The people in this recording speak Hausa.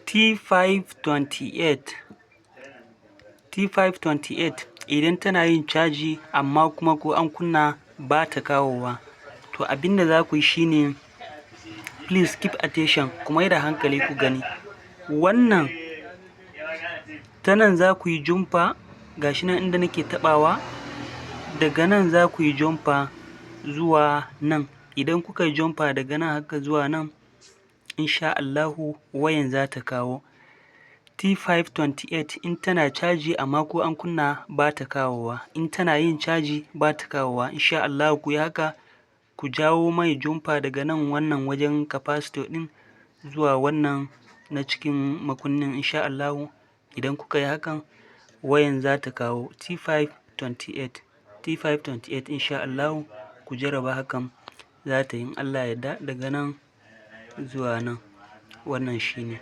T528, T528 idan tana yin caji amma kuma ko an kunna ba ta kawowa. To, abinda za ku yi shine, please keep attention, ku mai da hankali ku gani. Wannan ta nan za ku yi jumper, gashi nan inda nake taɓawa. Daga nan za ku yi jumper zuwa nan. Idan kuka yi jumper daga nan haka zuwa nan, insha Allahu wayan za ta kawo. T528 in tana caji amma ko an kunna ba ta kawowa, in tana yin caji ba ta kawowa, insha Allahu ku yi haka, ku jawo mai jumper daga nan wannan wajen capacitor ɗin zuwa wannan na cikin makunnin. Insha Allahu idan kuka yi hakan, wayan za ta kawo. T528, T528, insha Allahu ku jarraba hakan, za ta yi in Allah ya yarda, daga nan zuwa nan. Wannan shine.